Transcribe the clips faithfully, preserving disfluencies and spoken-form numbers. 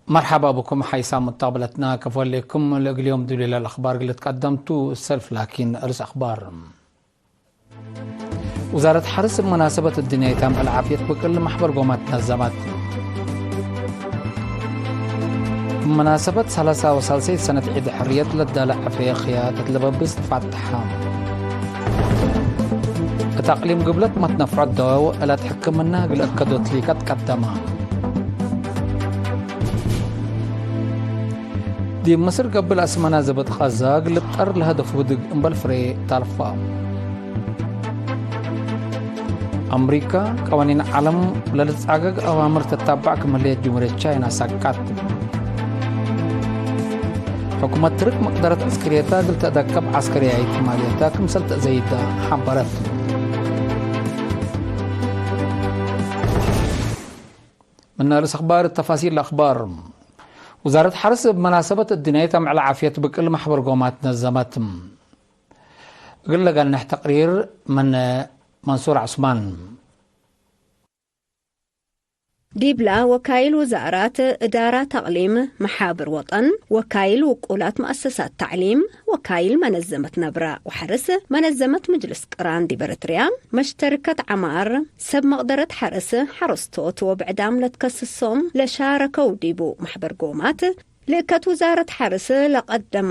መርሐባ ብኩም ሓይሳም ሙተቅብለትና፣ ከፎሌኩም ለእግል ዮም ዱሊለ ለአኽባር እግል ትቀደምቱ ሰልፍ ላኪን ርእስ አኽባር። ውዛረት ሐርስ እብ መናሰበት እድንያይት አምዕል ዓፍየት ብቅል መሕበር ጎማት ነዘመት። እብ መናሰበት ሰላሳ ወሳልሰይት ሰነት ዒድ ሕርየት ለዳለ ዕፌ ክያት እት ለበብስ ትፋትሐ። እት አቅሊም ግብለት መትነፍዖት ደወው እለት ሕክምና እግል እከዶት ሊቀት ቀደመ። ዲብ ምስር ገብእ ለአስመና ዘበጥ ቃዛ እግል ልብጠር ለሀደፉ ህድግ እምበል ፍሬ ታልፋ። አምሪካ፣ ቀዋኒን ዐለም ለልትጻገግ አዋምር ትታባዕ ክም ህሌት ጅምሁርየት ቻይና ሰቀት። ሕኩመት ትርክ መቅደረት ዐስክርየተ እግል ተአደከብ ዐስከርያይት ማልየተ ክምሰል ተአዘይደ ሐበረት። ምነ ርእስ አኽባር ተፋሲል ለአኽባር። ውዛረት ሐርስ እብ መናሰበት እድንያይት አምዕል ዓፍየት ብቅል መሕበር ጎማት ነዘመት። እግል ለገንሕ ተቅሪር ምን መንሱር ዑስማን። ዲብላ ወካይል ውዛራት፣ እዳራት አቅሊም፣ መሓብር ወጠን፣ ወካይል ውቁላት መአሰሳት ተዕሊም፣ ወካይል መነዘመት ነብረ ወሐርስ፣ መነዘመት ምጅልስ ቅራን ዲብ ኤረትርያ፣ መሽተርከት ዐማር፣ ሰብ መቅደረት ሐርስ፣ ሐረስቶት ወብዕዳም ለትከስሶም ለሻረከው ዲቡ መሕበር ጎማት፣ ልእከት ውዛረት ሐርስ ለቀደማ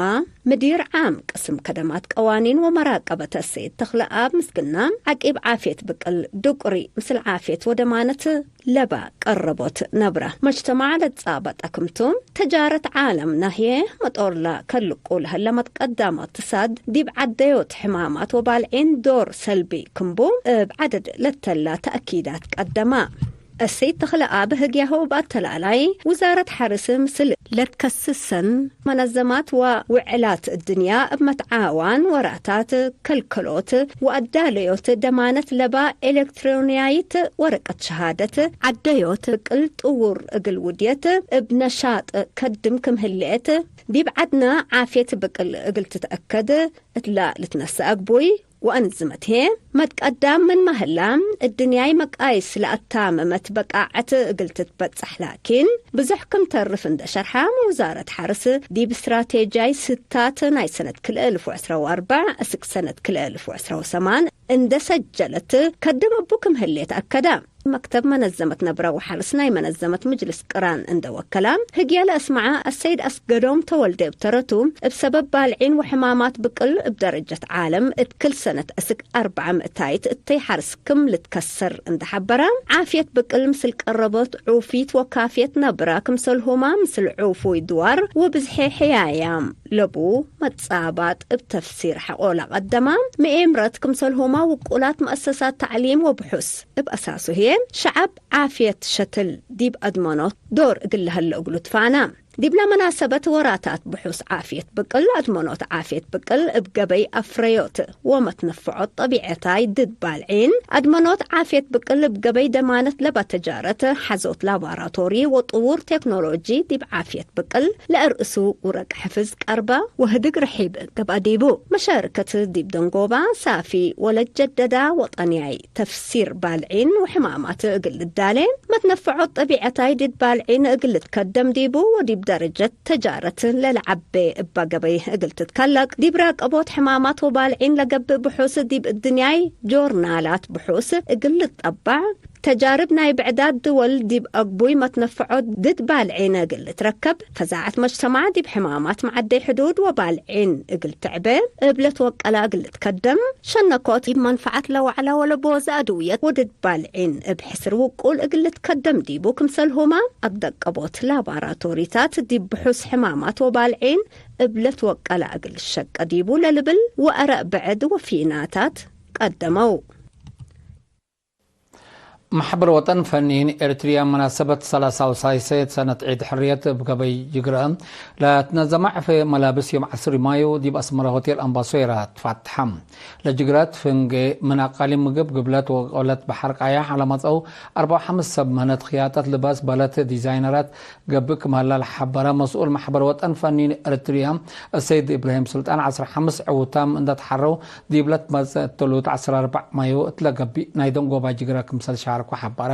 ምዲር ዓም ቅስም ከደማት ቀዋኒን ወመራቀበት እሰይድ ተኽለአብ ምስግና፣ ዐቂብ ዓፍየት ብቅል ዱቅሪ ምስል ዓፍየት ወደማነት ለባ ቀረቦት ነብረ መጅተማዕ ለትጻበጠ ክምቱ፣ ተጃረት ዓለም ናህዬ መጦርላ ከልቁ ለህለ መትቀዳማት ትሳድ ዲብ ዐደዮት ሕማማት ወባልዒን ዶር ሰልቢ ክምቡ እብ ዐደድ ለተላ ተእኪዳት ቀደማ። እሰይድ ተኽለአብ ህግያሁ እብ አተላላይ ውዛረት ሐርስ ምስል ለትከስሰን መነዘማት ወውዕላት እድንያ እብ መትዓዋን ወራታት ከልከሎት ወአዳለዮት ደማነት ለባ ኤሌክትሮንያይት ወረቀት ሸሃደት ዐደዮት ብቅል ጥውር እግል ውድየት እብ ነሻጥ ከድም ክም ህሌት ዲብ ዐድነ ዓፍየት ብቅል እግል ትትአከድ እትላ ልትነሰእ አግቡይ ወአንዝመት ህዬ መትቀዳም ምንመ ህላ፣ እድንያይ መቃይስ ለአታመመት በቃዐት እግል ትትበጸሕ ላኪን፣ ብዙሕ ክም ተርፍ እንደ ሸርሐ፣ ውዛረት ሐርስ ዲብ እስትራቴጃይ ስታት ናይ ሰነት ክልኤ እልፍ ወዕስራ ወአርበዕ እስክ ሰነት ክልኤ እልፍ ወዕስራ ወሰማን እንደ ሰጀለት ከድም እቡ ክም ህሌት አከደ። መክተብ መነዘመት ነብረ ወሐርስ ናይ መነዘመት ምጅልስ ቅራን እንደ ወከላ ህግየ ለአስመዐ አሰይድ አስገዶም ተወልደ እብ ተረቱ፣ እብ ሰበብ ባልዒን ወሕማማት ብቅል እብ ደረጀት ዓለም እት ክል ሰነት እስክ አርበዕ ምእታይት እተይ ሐርስ ክም ልትከሰር እንደ ሐበረ፣ ዓፍየት ብቅል ምስል ቀረቦት ዑፊት ወካፍየት ነብረ ክምሰልሁማ ምስል ዑፉይ ድዋር ወብዝሔ ሕያያም ለቡ መትጻባጥ እብ ተፍሲር ሐቆ ለቀደማ፣ ምኤምረት ክምሰልሁማ ውቁላት መአሰሳት ተዕሊም ወብሑስ እብ አሳሱ ህዬ፣ ሸዐብ ዓፍየት ሸትል ዲብ አድመኖት ዶር እግል ለሀለ እግሉ ትፋና። ዲብለ መናሰበት ወራታት ብሑስ ዓፍየት ብቅል፣ አድመኖት ዓፍየት ብቅል እብ ገበይ አፍረዮት ወመትነፈዖት ጠቢዐታይ ድድ ባልዒን፣ አድመኖት ዓፍየት ብቅል እብ ገበይ ደማነት ለባ ተጃረት፣ ሐዞት ላቦራቶሪ ወጥዉር ቴክኖሎጂ ዲብ ዓፍየት ብቅል ለእርእሱ ውረቅ ሕፍዝ ቀርበ ወህድግ ርሒብ ገብአ ዲቡ። መሻርከት ዲብ ደንጎባ ሳፊ ወለጀደዳ ወጠንያይ ተፍሲር ባልዒን ወሕማማት እግል ልዳሌ፣ መትነፈዖት ጠቢዐታይ ድድ ባልዒን እግል ልትከደም ዲቡ ወዲብ ደረጀት ተጃረት ለለዐቤ እባ ገበይ እግል ትትከለቅ፣ ዲብ ራቀቦት ሕማማት ወባልዒን ለገብእ ብሑስ ዲብ እድንያይ ጆርናላት ብሑስ እግል ልትጠባዕ፣ ተጃርብ ናይ ብዕዳት ድወል ዲብ አግቡይ መትነፈዖት ድድ ባልዒን እግል ልትረከብ፣ ፈዛዐት መጅተማዕ ዲብ ሕማማት መዓደይ ሕዱድ ወባልዒን እግል ትዕቤ እብ ለትወቀላ እግል ልትከደም፣ ሸነኮት ዲብ መንፈዐት ለወዕለ ወለቦዘ አድውየት ወድድ ባልዒን እብ ሕስር ውቁል እግል ልትከደም ዲቡ፣ ክምሰልሁመ አግደቀቦት ላባራቶሪታት ዲብ ብሑስ ሕማማት ወባልዒን እብ ለትወቀላ እግል ልሸቀ ዲቡ ለልብል ወአረእ ብዕድ ወፊናታት ቀደመው። መሕበር ወጠን ፈኒን ኤሪትርያ መናሰበት ሰላሳ ወሳይሰየት ሰነት ዒድ ሕርየት እብ ገበይ ጅግረ ለትነዘመ ዕፌ መላብስ ዮም ዐስር ማዩ ዲብ አስመረ ሆቴል አምባሶይራ ትፋትሐ። ለጅግራት ፍንጌ ምን አቃሊም ምግብ ግብለት ወቆለት በሐር ቃያሕ ለመጽአው አርበዕ ወሐምስ ሰብ ምህነት ክያጠት ልባስ በለት ዲዛይነራት ገብእ ክም ሀላ ለሐበረ መስኡል መሕበር ወጠን ፈኒን ኤሪትርያ እሰይድ እብራሂም ሱልጣን፣ ዐስር ሐምስ ዕዉታም እንደ ተሐረው ዲብ ለትመጽእ እተሉት ዐስር አርበዕ ማዩ እትለ ገብእ ናይ ደንጎባ ጅግረ ክምሰል ሻርኩ ሐበረ።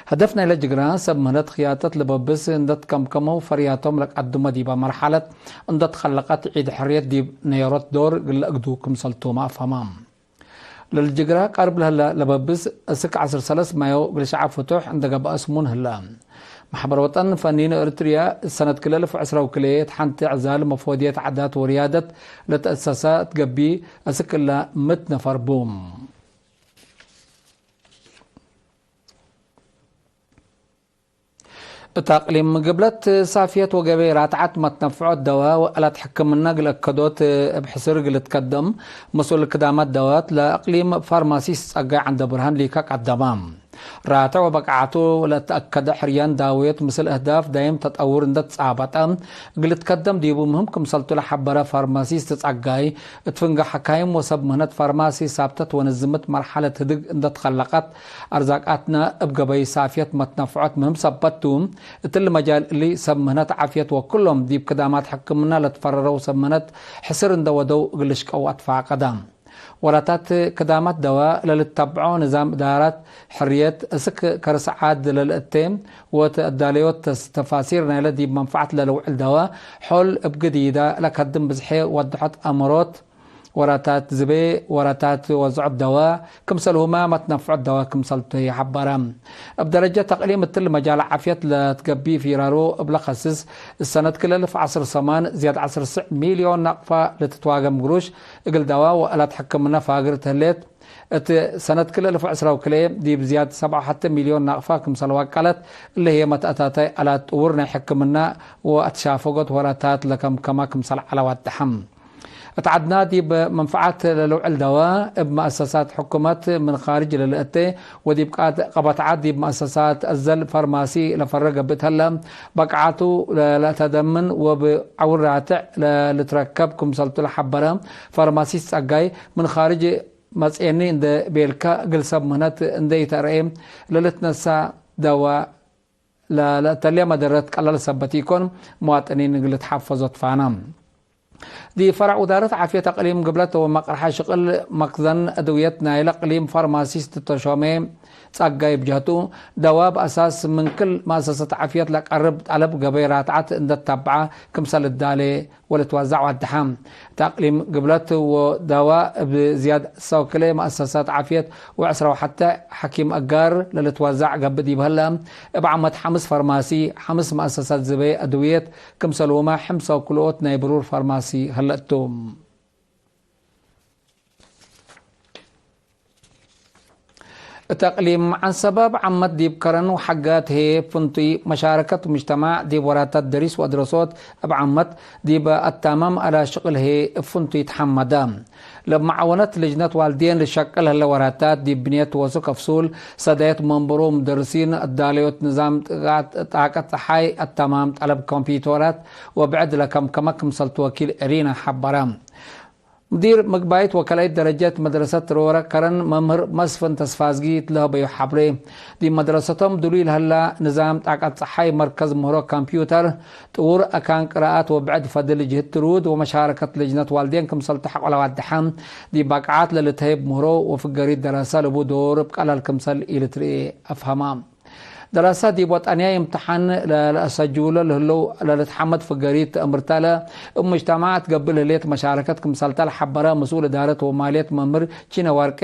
ሀደፍ ናይለ ጅግረ ሰብ ምህነት ክያጠት ለበብስ እንደ ትከምከመው ፈርያቶም ለቀድሞ ዲበ መርሐለት እንደ ትከለቀት ዒድ ሕርየት ዲብ ነየሮት ዶር እግል ለእግዱ ክምሰልቱመ አፍሀመ። ለልጅግረ ቀርብ ለህለ ለበብስ እስክ ዐስር ሰለስ ማዮ እግል ሸዐብ ፍቱሕ እንደ ገብአ ስሙን ህለ። መሕበር ወጠን ፈኒን ኤርትርያ ሰነት ክልኤ እልፍ ዕስራ ወክልኤ እት ሐንቲ ዕዛል መፎድየት ዓዳት ወርያደት ለተአሰሰ እት ገቢ እስክ እለ ምእት ነፈር ቡ። እት አቅሊም ግብለት ሳፍየት ወገበይ ራትዓት መትነፍዖት ደዋ ወአላት ሕክምና እግል አከዶት እብ ሕስር እግል ትከደም መስኡል ክዳማት ደዋት ለአቅሊም ፋርማሲስት ጸጋይ ዐንደብርሃን ሊከ ቀደመ። ራትዕ ወበቅዓቱ ለተአከደ ሕርያን ዳውየት ምስል አህዳፍ ዳይም ተጠውር እንደ ትጻበጠ እግል ትከደም ዲቡ ምህም ክምሰልቱ ለሐበረ ፋርማሲስት ጸጋይ፣ እት ፍንገ ሐካይም ወሰብ ምህነት ፋርማሲ ሳብተት ወንዝምት መርሐለት ህድግ እንደ ትከለቀት፣ አርዛቃትነ እብ ገበይ ሳፍየት መትነፍዖት ምህም ሰበት ቱ፣ እትሊ መጃል እሊ ሰብ ምህነት ዓፍየት ወክሎም ዲብ ክዳማት ሕክምና ለትፈረረው ሰብ ምህነት ሕስር እንደ ወደው እግል ልሽቀው አትፋቀደ። ወራታት ክዳማት ደዋ ለልተብዖ ንዛም እዳራት ሕርየት እስክ ከርስ ዓድ ለልእቴ ወተአዳለዮት ተስ-፣ ተፋሲር ናይለ ዲብ መንፈዓት ለልውዕል ደዋ ሖል እብ ግድይዳ ለከድም ብዝሐ ወድሖት አመሮት ወራታት ዝቤ ወራታት ወዝዖት ደዋ ክምሰልሁመ መትነፍዖት ደዋ ክምሰልቱ ይሐበረ። እብ ደረጀት አቅሊም እትሊ መጃል ዓፍየት ለትገቢ ፊራሮ እብ ለከስስ ሰነት ክልኤ እልፍ ዐስር ሰማን ዝያድ ዐስር ስዕ ሚልዮን ናቅፋ ለትትዋገም ግሩሽ እግል ደዋ ወአላት ሕክምና ፋግር ተህሌት፣ እት ሰነት ክልኤ እልፍ ዕስራ ወክልኤ ዲብ ዝያድ ሰብዓ ወሐተ ሚልዮን ናቅፋ ክምሰል ዋቀለት፣ እሊ ህዬ መትአታታይ አላት ጥውር ናይ ሕክምና ወአትሻፈጎት ወራታት ለከምከማ ክምሰል ዐለ ዋደሐም። እት ዐድና ዲብ መንፈዓት ለልውዕል ደዋ እብ መአሰሳት ሕኩመት ምን ካርጅ ለልአቴ ወዲብ ቃት ቀበት ዐድ ዲብ መአሰሳት አዘል ፋርማሲ ለፈረ ገብእ ተለ፣ በቅዓቱ ለለአተደምን ወብ ዐውር ራትዕ ለልትረከብ ክምሰልቱ ለሐበረ ፋርማሲስት ጸጋይ፣ ምን ካርጅ መጽኤኒ እንዴ ቤልከ እግል ሰብ ምህነት እንዴ ኢተርኤ ለልትነሳ ደዋ ለለአተልየ መደረት ቀላል ሰበት ኢኮን፣ መዋጥኒን እግል ልትሐፈዞ ትፋነ። ዲብ ፈረዕ ውዳረት ዓፍየት አቅሊም ግብለት ወመቅርሐ ሽቅል መክዘን አድውየት ናይለ አቅሊም ፋርማሲስት ተሾሜ ጸጋይ እብ ጀህቱ፣ ደዋ እብ አሳስ ምን ክል መአሰሰት ዓፍየት ለቀርብ ጠለብ ገበይ ራትዓት እንደ ተታብዐ ክምሰል ልዳሌ ወልትወዛዕ ዋድሐ። እት አቅሊም ግብለት ወደዋ እብ ዝያድ ሰው ክልኤ መአሰሳት ዓፍየት ወዕስራ ወሐተ ሐኪም አጋር ለልትወዛዕ ገብእ ዲብ ህለ፣ እብ ዓመት ሐምስ ፈርማሲ፣ ሐምስ መአሰሳት ዝበየ አድውየት ክምሰልሁመ ሕምስ አው ክልኦት ናይ ብሩር ፋርማሲ ህለ እቱ። እት አቅሊም ዐንሰበ እብ ዓመት ዲብ ከረን ወሐጋት ህዬ ፍንቱይ መሻረከት ሙጅተማዕ ዲብ ወራታት ደሪስ ወአድረሶት እብ ዓመት ዲብ አታማም አላ ሽቅል ህዬ እብ ፍንቱይ ተሐመደ። ለመዓወነት ልጅነት ዋልዴን ልሸቅል ህለ ወራታት ዲብ ብንየት ወሱክ አፍሱል፣ ሰዳየት መንበሮ ወሙደርሲን፣ አዳለዮት ንዛም ጣቀት ጸሓይ፣ አታማም ጠለብ ኮምፒዩተራት ወብዕድ ለከምከመ ክምሰልቱ ወኪል ኤሪና ሐበረ። ሙዲር ምግባይት ወከላይት ደረጀት መድረሰት ሮረ ከረን መምህር መስፍን ተስፋዝጊ እት ለሀበዩ ሐብሬ፣ ዲብ መድረሰቶም ድሉይ ለህላ ንዛም ጣቀት ጸሓይ፣ መርከዝ ምህሮ ኮምፒዩተር፣ ጥውር አካን ቅራአት ወብዕድ ፈድል ጅህት ትሩድ ወመሻረከት ልጅነት ዋልዴን ክምሰልቱ ሐቆ ለዋደሐ፣ ዲብ ባቅዓት ለልትሀይብ ምህሮ ወፍገሪት ደራሰ ለቡ ዶር እብ ቀላል ክምሰል ኢልትርኤ አፍሀማ። ደራሰ ዲብ ወጠንያይ እምትሓን ለለአሰጅውሎ ለህለው ለልትሐመድ ፍገሪት ተአምርተ ለ፣ እብ ሙጅተማዕ ትገብእ ለህሌት መሻረከት ክምሰልተ ለሐበረ መስኡል እዳረት ወማልየት መምህር ቺነ ወርቄ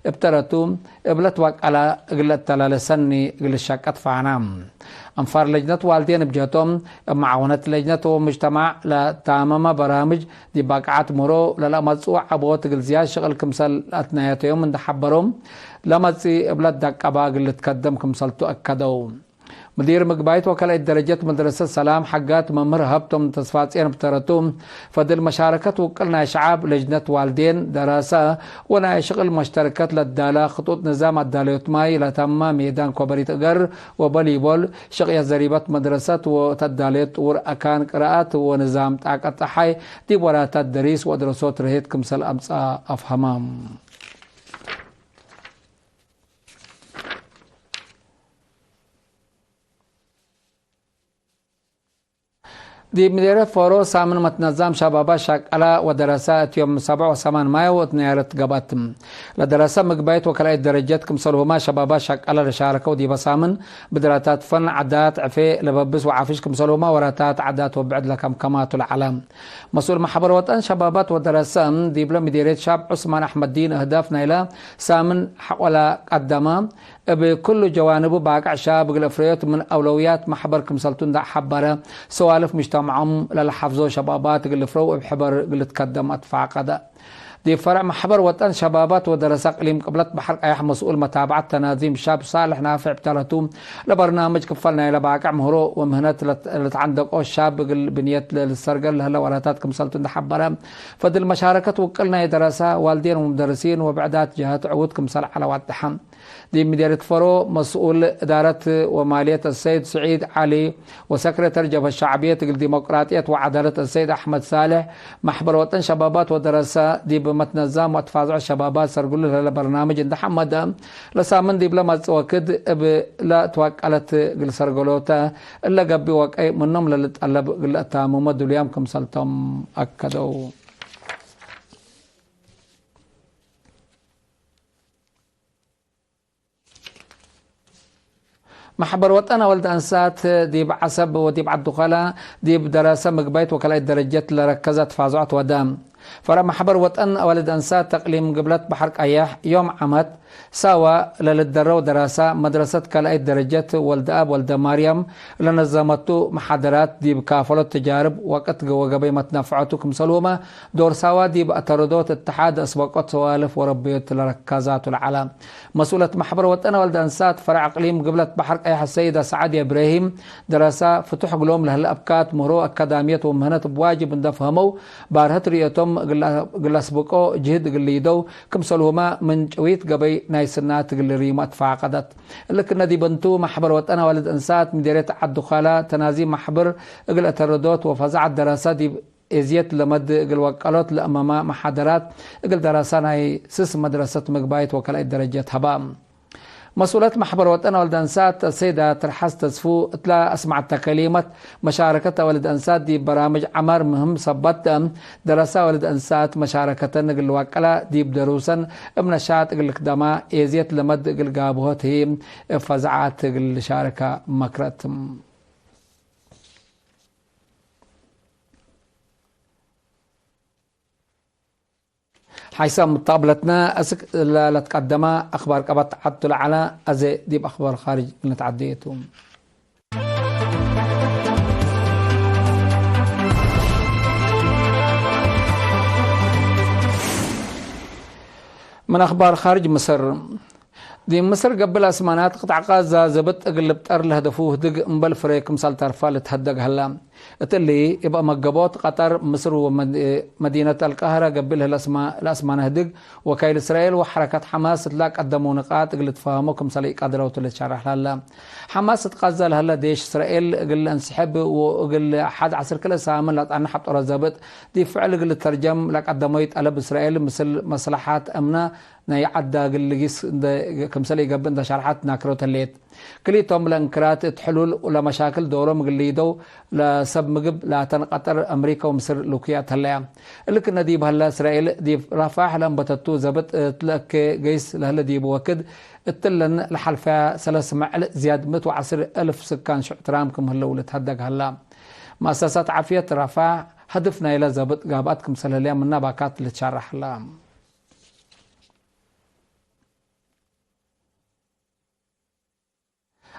እብ ተረቱ፣ እብ ለትወቀለ እግል ለአተላለ ሰኒ እግል ልሸቀ ትፋነ። አንፋር ለጅነት ዋልዴን እብ ጀህቶም፣ እብ መዓወነት ለጅነት ወሙጅተማዕ ለታመመ በራምጅ ዲብ ባቅዓት ምህሮ ለለአመጽኡ ዐቦት እግል ዝያድ ሽቅል ክምሰል ለአትናየተዮም እንዴ ሐበረው፣ ለመጽኢ እብ ለትደቀበ እግል ልትከደም ክምሰልቱ አከደው። ሙዲር ምግባይት ወከላይት ደረጀት መድረሰት ሰላም ሐጋት መምህር ሀብቶም ተስፋጼን እብ ተረቱ፣ ፈድል መሻረከት ውቅል ናይ ሸዐብ፣ ለጅነት ዋልዴን፣ ደራሰ ወናይ ሽቅል መሽተረከት ለትዳላ፣ ክጡጥ ንዛም አዳለዮት ማይ ለተመ ሜዳን ኮበሪት እገር ወበሊቦል፣ ሽቅየት ዘሪበት መድረሰት ወተዳለዮት ጥውር አካን ቅራአት ወንዛም ጣቀት ጸሓይ ዲብ ወራታት ደሪስ ወአድረሶት ረሄት ክምሰል አምጽአ አፍሀመ። ዲብ ምዴርየት ፎሮ ሳምን መትነዛም ሸባባት ሸቀለ ወደረሰ እት ዮም ሰብዕ ወሰማን ማዮ ወእት ነያረት ገብአት። ለደረሰ ምግባይት ወከልአይት ደረጀት ክምሰልሁመ ሸባባት ሸቀለ ለሻረከው ዲበ ሳምን ብድራታት ፈን፣ ዓዳት፣ ዕፌ፣ ለበብስ ወዓፍሽ ክምሰልሁመ ወራታት ዓዳት ወብዕድ ለከምከማቱ ለዐለ። መስኡል መሕበር ወጠን ሸባባት ወደረሰ ዲብለ ምዴርየት ሻብ ዑስማን አሕመድዲን እህዳፍ ናይለ ሳምን ሐቆለ ቀደመ። እብ ክሉ ጀዋንቡ ባቅዕ ሻብ እግል እፍረዮት ምን አውለውያት መሕበር ክምሰልቱ እንዳ ሐበረ፣ ሰዋልፍ ምጅተመዖም ለለሐፍዞ ሸባባት እግል እፍረው እብ ሕበር እግል ልትከደም አትፋቀደ። ዲብ ፈርዕ መሕበር ወጠን ሸባባት ወደረሰ እቅሊም ቅብለት በሐር ቀያሕ መስኡል መታብዐት ተናዚም ሻብ ሳልሕ ናፍዕ ብተረቱ፣ ለበርናምጅ ክፈል ናይለ ባቅዕ ምህሮ ወምህነት ለት-፣ ለትዐንደቆ ሻብ እግል ብንየት ለልሰርገል ለህለ ወራታት ክምሰልቱ እንዳ ሐበረ፣ ፈድል መሻረከት ውቅል ናይ ደረሰ፣ ዋልዴን ወሙደርሲን ወብዕዳት ጀሀት ዕዉት ክምሰል ዐለ ዋደሐ። ዲብ ምዴርየት ፈሮ መስኡል እዳረት ወማልየት አሰይድ ስዒድ ዐሊ ወሰክሬተር ጀብሀት ሸዕብየት እግል ዲሞቅራጥየት ወዐዳለት አሰይድ አሕመድ ሳልሕ፣ መሕበር ወጠን ሸባባት ወደረሰ ዲብ መትነዛም ወአትፋዝዖ ሸባባት ሰርግሉ ለህለ በርናምጅ እንዳ ሐመደ፣ ለሳምን ዲብለ መጽእ ወክድ እብለ ትወቀለት እግል ሰርገሎተ እለ ገብእ ወቀይ ምኖም ለልጠለብ እግል ለአታምሞ ድሉያም ክምሰልቶም አከደው። መሕበር ወጠን አወልድ አንሳት ዲብ ዐሰብ ወዲብ ዐዲ ኮላ ዲብ ደረሰ ምግባይት ወከልአይት ደረጀት ለረከዘ ተፋዝዖት ወደ። ፈርዕ መሕበር ወጠን አወልድ አንሳት ተቅሊም ግብለት በሐር ቀየሕ ዮም ዓመት ሳዋ ለልትደረው ደረሰ መድረሰት ከልአይት ደረጀት ወልደአብ ወልደማርያም ለነዘመቱ መሓደራት ዲብ ካፈሎት ተጃርብ ወቅት ወገበይ መትነፍዐቱ ክምሰልሁመ ዶር ሳዋ ዲብ አተረዶት እትሓድ አስበቆት ሰዋልፍ ወረበዮት ለረካዛቱ ለዐለ። መስኡለት መሕበር ወጠን ወልድ አንሳት ፈርዕ አቅሊም ግብለት በሐር ቀያሕ ሰይድ አስዓድ ኢብራሂም ደረሳ ፍቱሕ እግሎም ለህለ አብካት ምህሮ አካዳምየት ወምህነት እብ ዋጅብ እንደ ፈህመው ባርሀት ርእየቶም እግል አስብቆ ጅህድ እግል ሊደው ክምሰልሁመ ምን ጭዊት ገበይ ናይ ስናት እግል ሪሙ አትፋቀደት። እልክነ ዲብ እንቱ መሕበር ወጠን ወልድ አንሳት ምዴርየት ዐዲ ኳላ ተናዚም መሕበር እግል አተረዶት ወፈዛዐት ደረሳ ዲብ ኤዝየት ለመድ እግል ወቀሎት ለእመመ መሓደራት እግል ደረሳ ናይ ስስ መድረሰት ምግባይት ወከልአይት ደረጀት ሀባ። መስኡለት መሕበር ወጠን ወልድ አንሳት አሰይዳ ትርሐስ ተስፉ እትላ አስመዐተ ከሊመት፣ መሻረከት ወልድ አንሳት ዲብ በራምጅ ዐማር ምህም ሰበት፣ ደረሳ ወልድ አንሳት መሻረከተን እግል ልዋቀላ ዲብ ደሩሰን እብ ነሻጥ እግል ልክደማ ኤዝየት ለመድ እግል ጋብሆት ህይ እብ ፈዛዐት እግል ልሻርከ መክረት። ሐይሳም ምታብለትነ አስክ ለትቀደመ አክባር ቀበት ዐድ ቱ ለዐለ፣ አዜ ዲብ አክባር ካርጅ ልንትዐዴ ቱ። ምን አክባር ካርጅ ምስር። ዲብ ምስር ገብእ ለአስማናት ቅጥዕ ቃዛ ዘብጥ እግል ልብጠር ለህደፉ ህድግ እምበል ፍሬ ክምሰል ተርፈ ልትሀደግ ሀለ። እት እሊ፣ እብ መገቦት ቀጠር፣ ምስር ወመድ-፣ መዲነት አልቃህረ ገብእ ለህለ አስማ-፣ ለአስማነ ህድግ ወካይል እስራኤል ወሐረከት ሐማስ እትላ ቀደመው ንቃጥ እግል ልትፋሀሞ ክምሰል ኢቀድረው ቱ ልትሸረሕ ለሀለ። ሐማስ እት ቃዛ ለሀለ ዴሽ እስራኤል እግል ለእንስሕብ ወእግል ሐድ ዐስር ክልኤ ሳምን ለአጣንሕ አብጠሮ ዘብጥ ዲብ ፍዕል እግል ልተርጀም ለቀደመዩ ጠለብ እስራኤል ምስል መስለሐት አምነ ናይ ዐዳ እግል ልጊስ እንደ፣ ክምሰል ኢገብእ እንደ ሸርሐት ናክረው ተሌት። ክልኢቶም ለእንክራት እት ሕሉል ለመሻክል ዶሮም እግል ሊደው ለሰብ ምግብ ላተን ቀጠር፣ አምሪከ ወምስር ልኩያት ሀለያ። እልክነ ዲብ ሀለ እስራኤል ዲብ ራፋሕ ለአንበተቱ ዘብጥ እት ለእኬ ገይስ ለህለ ዲቡ ወክድ እትለን ለሐልፈያ ሰለስ መዕል ዝያድ ምእት ወዐስር እልፍ ስካን ሽዑ ትራም ክም ህለው ልትሀደግ ሀላ። መአሰሳት ዓፍየት ራፋሕ ሀድፍ ናይለ ዘብጥ ጋብአት ክምሰል ህለያ ምነ ባካት ልትሻረሕ ሀላ።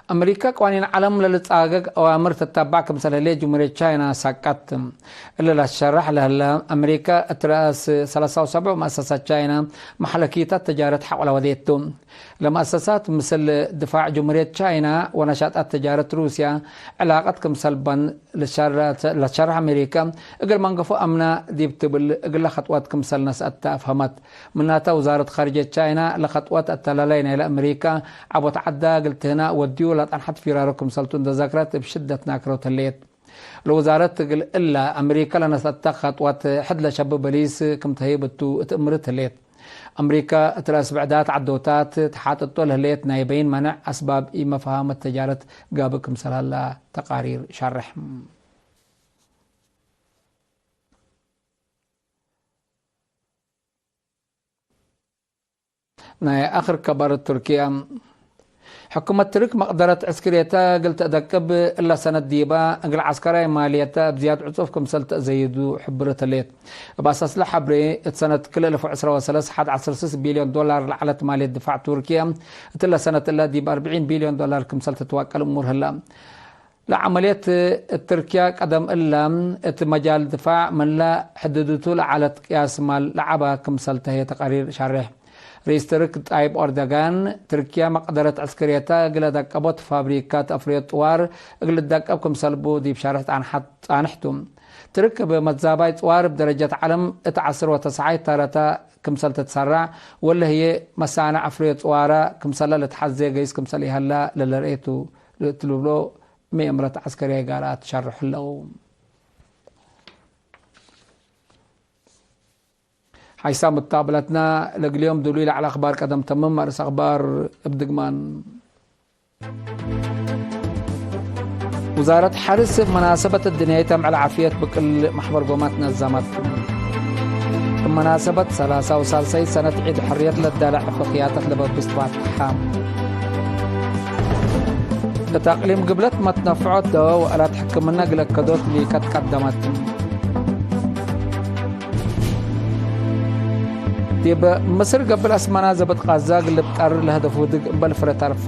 አምሪከ ቀዋኒን ዐለም ለልጻገግ አዋምር ትተባዕ ክምሰል ህሌት ጅምሁርየት ቻይና ሳቀት። እሊ ለትሸረሕ ለህለ፣ አምሪከ እት ረአስ ሰላሳ ወሰብዕ መአሰሳት ቻይና መሐለኪታት ተጃረት ሐቆለ ወዴቱ። ለመአሰሳት ምስል ድፋዕ ጅምሁርየት ቻይና ወነሻጣት ተጃረት ሩስያ ዕላቀት ክምሰል በን ለትሸረሕ አምሪከ፣ እግል መንገፎ አምና ዲብ ትብል እግለ ከጥወት ክምሰል ነስአት ተአፍሀመት። ምናተ፣ ውዛረት ካርጅየት ቻይና ለከጥወት አተላላይ ናይለ አምሪከ ዐቦት ዐዳ እግል ትህና ወድዩ ለጠንሐት ፊራሮ ክምሰልቱ እንደ ዘክረት እብ ሽደት ናክረው ተሌት። ለውዛረት እግል እለ አምሪከ ለነሰአተ ከጥወት ሕድ ለሸብ በሊስ ክም ተህይብ እቱ እት እምርት ህሌት። አምሪከ እት ረአስ ብዕዳት ዐዶታት ተሓጥጦ ለህሌት ናይ በይን መነዕ አስባብ ኢመፍሃመት ተጃረት ጋብእ ክምሰል ሀላ ተቃሪር ሻርሕ። ናይ አክር ከበር ቱርክየ። ሕኩመት ትርክ መቅደረት ዕስክርየተ እግል ተአደቅብ እለ ሰነት ዲበ፣ እግል ዐስከራይ ማልየተ እብ ዝያድ ዕጹፍ ክምሰል ተአዘይዱ ሕብርት ህሌት። እብ አሳስለ ሐብሬ፣ እት ሰነት ክልኤ እልፍ ወዕስራ ወሰለስ ሐድ ዐስር ስስ ቢልዮን ዶላር ለዐለት ማልየት ድፋዕ ቱርክየ፣ እትለ ሰነት እለ ዲብ አርብዒን ቢልዮን ዶላር ክምሰል ትትዋቀል እሙር ህለ። ለዐመልየት እት ትርክየ ቀደም እለ፣ እት መጃል ድፋዕ ምንለ ሕድድቱ ለዐለት ቅያስ ማል ለዐበ ክምሰል ተህየ ተቀሪር ሸሬሕ። ርኢስ ትርክ ጣይብ ኦርደጋን፣ ትርክየ መቅደረት ዕስክርየተ እግለ ደቀቦት ፋብሪካት አፍርዮት ጥዋር እግል ልደቀብ ክምሰል ቡ ዲብ ሸርሕ ጻንሐት ጻንሕ ቱ። ትርክ እብ መዛባይ ጽዋር እብ ደረጀት ዐለም እት ዐስር ወተሰዓይ ተረተ ክምሰል ትትሰራዕ፣ ወለ ህዬ መሳንዕ አፍርዮት ጽዋረ ክምሰለ ልትሐዜ ገይስ ክምሰል ኢሀለ ለለርኤ ቱ፣ እት ልብሎ መእምረት ዐስከርያይ ጋር አትሸርሕ ህለው። ሓይሳም እታብለትና ለእግልዮም ድሉይ ለዐለ አኽባር ቀደም ተምም። አርእስ አኽባር እብ ድግማን። ውዛረት ሐርስ እብ መናሰበት እድንያይት አምዕል ዓፍየት ብቅል መሕበር ጎማት ነዘመት። እብ መናሰበት ሰላሳ ወሳልሳይት ሰነት ዒድ ሕርየት ለዳለ ዕፍክያተት ለበብስ ትፋትሐ። እት አቅሊም ግብለት መትነፍዖት ደወ ወአላት ሕክምነ እግለ ከዶት ሊከት ቀደመት። ዲብ ምስር ገብእ ለአስመና ዘብጥ ቃዛ እግል ልብጠር ለህደፍ ውድግ እምበል ፍረ ተርፈ።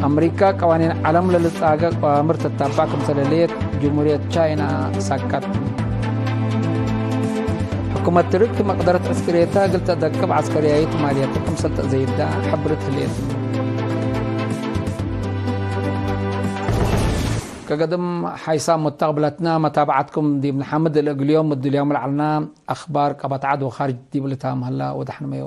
አምሪካ ቀዋኒን ዐለም ለልጻገ ቀዋምር ትታባዕ ክምሰል ህሌት ጅምሁርየት ቻይና ሰከት። ሕኩመት ትርክ መቅደረት ዕስክርየተ እግል ተደቅብ ዐስከርያይት ማልየተ ክምሰል ተዘይዳ ሐብርት ህሌት። ከገድም ሓይሳም ሙተቅብለትነ መታብዐትኩም ዲብ ነሐምድ። ለእግልዮም እድልዮም ለዐልነ አኽባር ቀበት ዐድ ወካርጅ ዲብ ልታም ሀላ ወደሐንመዮ።